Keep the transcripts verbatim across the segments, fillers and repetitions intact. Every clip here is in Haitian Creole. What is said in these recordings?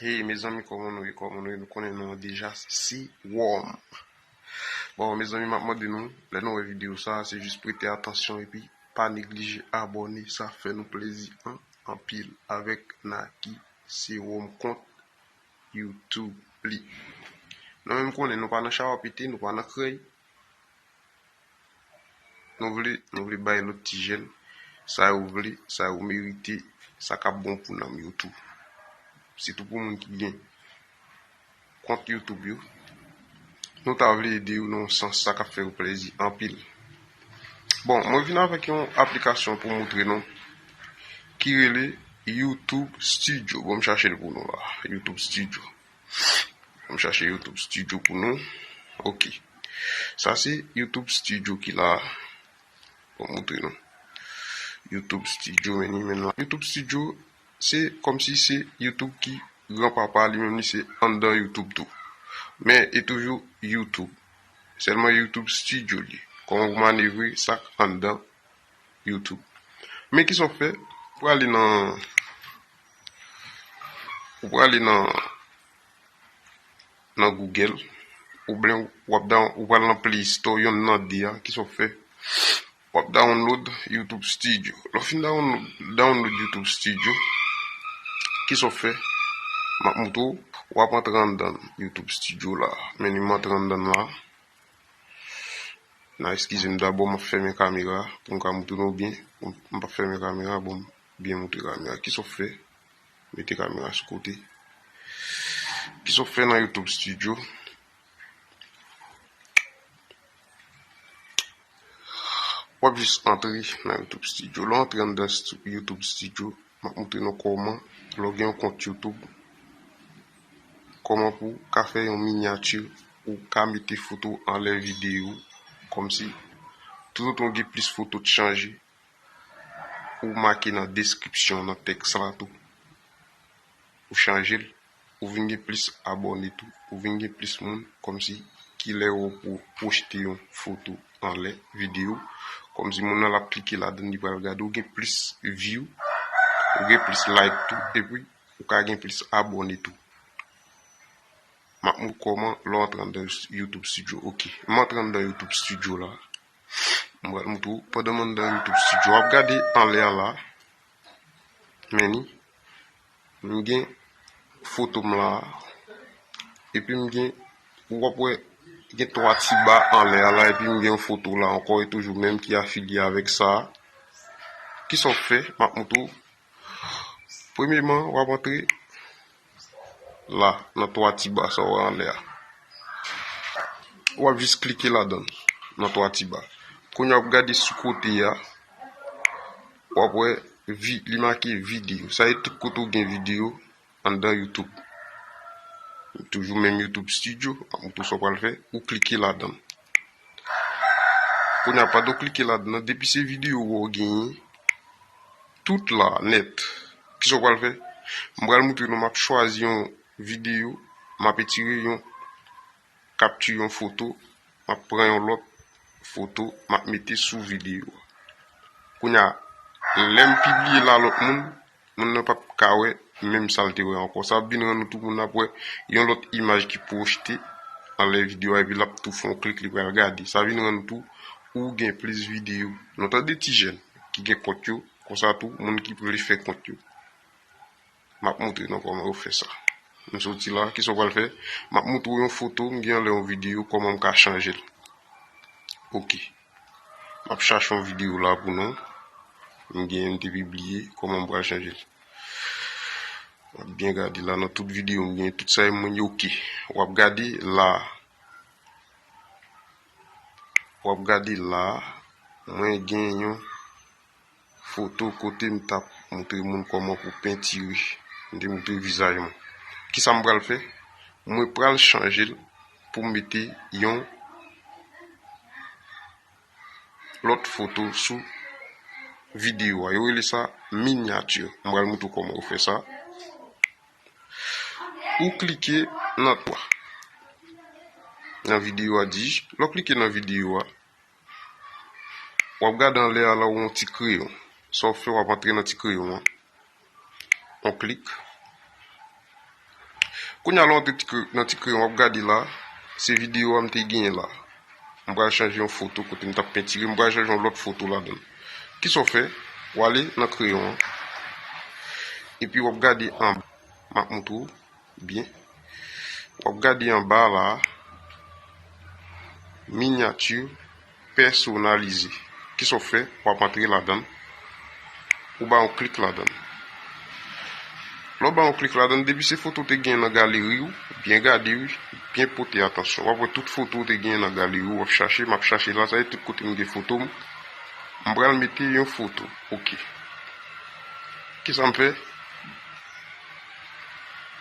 Hey, mezanmi, kòman nou ye? Kòman nou ye? Nou konnen nou an deja, se Wòm. Bon, mezanmi, m ap mande nou, lè nou wè videyo sa, se jis prete atansyon epi pa neglije abòne, sa fè nou plezi an, anpil. Avèk Naki, se Wòm kont YouTube li. Nou menm konnen nou pa nan chawapete, nou pa nan krèy. Nou vle, nou vle bay lòt ti jèn sa yo vle, sa yo merite, sa k ap bon pou nanm yo tou. Sitou pou moun ki gen kont YouTube yo. Nou ta vle ede yo nan yon sans, sa k ap fè yo plezi anpil. Bon, mwen vin avèk yon aplikasyon pou moutre nou ki rele YouTube Studio. Bon, m chache l pou nou la. YouTube Studio. M chache YouTube Studio pou nou. Ok. Sa se YouTube Studio ki la. Bon, moutre nou. YouTube Studio, men li menm la. YouTube Studio, se kòmsi se YouTube ki granpapa, li menm li se anndan YouTube tou. Men e toujou YouTube. Sèlman YouTube Studio li. Kòman pou manevre sa k anndan YouTube. Men kisa w fè? Ou prale nan, ou prale nan, nan Google, oubyen w ap down-, ou pral nan Play Store, yonn nan de a, kisa w fè? W ap download YouTube Studio. Lè w fin download, download YouTube Studio, kisa w fè? M ap moutre w, w ap antre anndan YouTube Studio la. Men li m antre anndan la. N a eskize m dabò, m ap fèmen kamera pou m ka moutre nou byen. M p ap fèmen kamera, bon, m byen moutre kamera. Kisa w fè? Mete kamera sou kote. Kisa w fè nan YouTube Studio? W ap jis antre nan YouTube Studio. Lè w antre anndan stu-, YouTube Studio, m ap moutre nou kòman, lè w gen yon kont YouTube, kòman pou w ka fè yon minyati, ou ka mete foto anlè videyo, kòmsi toutotan w gen plis foto k chanje, ou make nan deskripsyon, nan tèks la tou. Ou chanje l, ou vin gen plis abòne tou, ou vin gen plis moun, kòmsi ki lè yo pou poste yon foto anlè videyo, kòmsi moun nan l ap klike ladan, li pral gade, ou gen plis view, ou gen plis like tou, epi ou ka gen plis abòne tou. M ap moutre w kòman lè w antre anndan YouTube Studio. Ok, m antre anndan YouTube Studio la. M pral moutre w pandan m anndan YouTube Studio. W ap gade anlè a la. Men ni, m gen foto m la. Epi m gen, w ap wè, gen twa ti ba anlè a la. Epi m gen yon foto la ankò, e toujou menm ki afilye avèk sa. Kisa w fè? M ap moutre w. Premyeman, w ap antre la, nan twa ti ba sa w wè anlè a. W ap jis klike ladan l, nan twa ti ba. Kounye a w ap gade sou kote a, w ap wè vi-, li make videyo. Sa e tout kote w gen videyo anndan YouTube. Toujou menm YouTube Studio, w ap moutre w sa w pral fè, ou klike ladan l. Kounye a, pandan w klike ladan l, depi se videyo w genyen, tout la, nèt. Kisa w pral fè? M pral moutre nou, m ap chwazi yon videyo, m ap etire yon kapti, yon foto, m ap pran yon lòt foto, m ap mete sou videyo a. Kounye a, lè m pibliye l a lòt moun, moun nan p ap ka wè menm sa l te wè ankò. Sa ap vin rann nou tou, moun nan ap wè yon lòt imaj ki pwojte anlè videyo a, epi l ap tou fè yon klik, li pral gade. Sa vin rann nou tou, ou gen plis videyo. Nou tande ti jèn ki gen kont yo, konsa tou, moun ki vle fè kont yo. M ap moutre nou kòman yo fè sa. M soti la, kisa w pral fè? M ap moutre w yon foto m gen anlè yon videyo, kòman m ka chanje l. Ok. M ap chache yon videyo la pou nou. M gen, m te pibliye, kòman m pral chanje l. W ap byen gade la, nan tout videyo m gen, tout sa yo mwen yo ok. W ap gade la. W ap gade la, mwen gen yon foto kote m t ap moutre moun kòman pou pentire. M te moutre vizaj mwen. Kisa m pral fè? Mwen pral chanje l pou m mete yon lòt foto sou videyo a. Yo rele sa minyati. M pral moutre w kòman yo fè sa. Ou klike nan twa. Nan videyo a di, lè w klike nan videyo a, w ap gade anlè a la, ou yon ti kreyon. Sa w fè, w ap antre nan ti kreyon an. On klik. Kounye a la, w antre ti kre- nan ti kreyon, w ap gade la, se videyo a m te genyen la. M pral chanje yon foto kote m t ap pentire, m pral chanje yon lòt foto ladan l. Kisa w fè? W ale nan kreyon an, epi w ap gade anba. M ap montre w byen. W ap gade anba la, minyati pèsonalize. Kisa w fè? W ap antre ladan l, ou ba yon klik ladan l. Lè w ba yon klik ladan l, depi se foto w te genyen nan galeri w, byen gade wi, byen pote atansyon. W ap wè tout foto w te genyen nan galeri w, w ap chache, m ap chache la, sa e tout kote m gen foto m. M pral mete yon foto. Oke. Kisa m fè?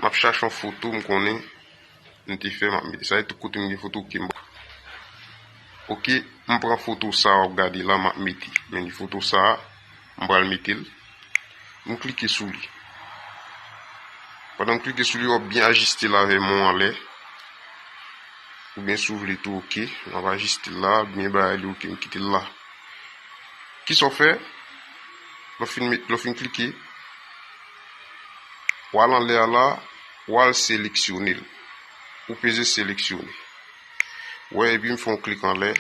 M ap chache yon foto m konnen m te fè, m ap mete. Sa e tout kote m gen foto, oke, m pran. Oke, m pran foto sa a w ap gade la, m ap mete. Men li foto sa a, m pral mete l. M klike sou li. Pandan m klike sou li, w ap byen ajiste l avè men w anlè. Oubyen si w vle tou, oke. M ap ajiste l la, byen bay li, oke, m kite l la. Kisa w fè? Lè w fin met, lè w fin klike, w al anlè a la, w al seleksyone l. Ou peze seleksyone. Wè, epi m fè yon klik anlè,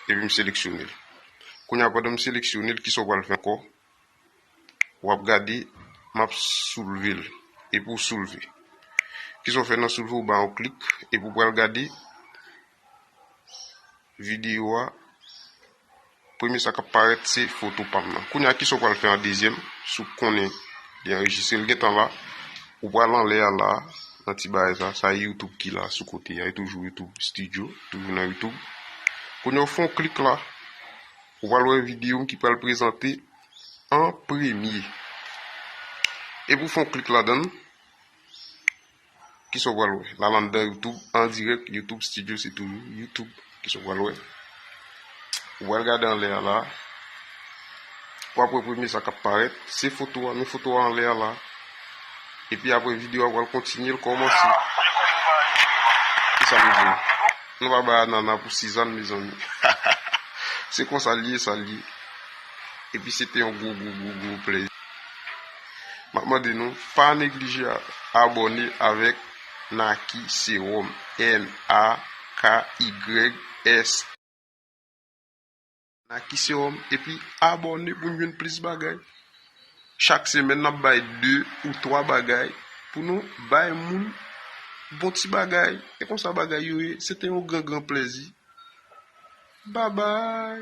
epi m seleksyone l. Kounye a, pandan m seleksyone l, kisa w pral fè ankò? W ap gade, m ap soulve l. Epi w soulve. Kisa w fè nan soulve? W ba yon klik, epi w pral gade videyo a. Premye sa k ap parèt, se foto pa m nan. Kounye a, kisa w pral fè an dezyèm? Si w konnen li anrejistre, l gentan la. Ou pral anlè a la, nan ti bagay sa. Sa e YouTube ki la sou kote a. E toujou YouTube Studio, toujou nan YouTube. Kounye a, w fè yon klik la. Ou pral wè videyo m ki pral prezante an premye. Epi w fè yon klik ladan l. Kisa w pral wè? L al anndan YouTube, an dirèk, YouTube Studio, se toujou YouTube. Kisa w pral wè? Ou pral gade anlè a la. W ap wè premye sa k ap parèt. Se foto a, men foto a anlè a la. Epi apre videyo a pral kontinye, l kòmanse. Kisa m di nou? Nou pa bay anana pou Sizàn, mezanmi. Se konsa l ye, sa l ye. Epi se te yon gwo, gwo, gwo, gwo plèzi. M ap mande nou, pa neglije a- abòne avèk Naki Serum, N A K Y S. Naki Serum, epi abòne pou n jwenn plis bagay. Chak semèn, n ap bay de ou twa bagay pou nou bay moun bon ti bagay. E konsa bagay yo ye. Se te yon gran, gran plèzi. Babay!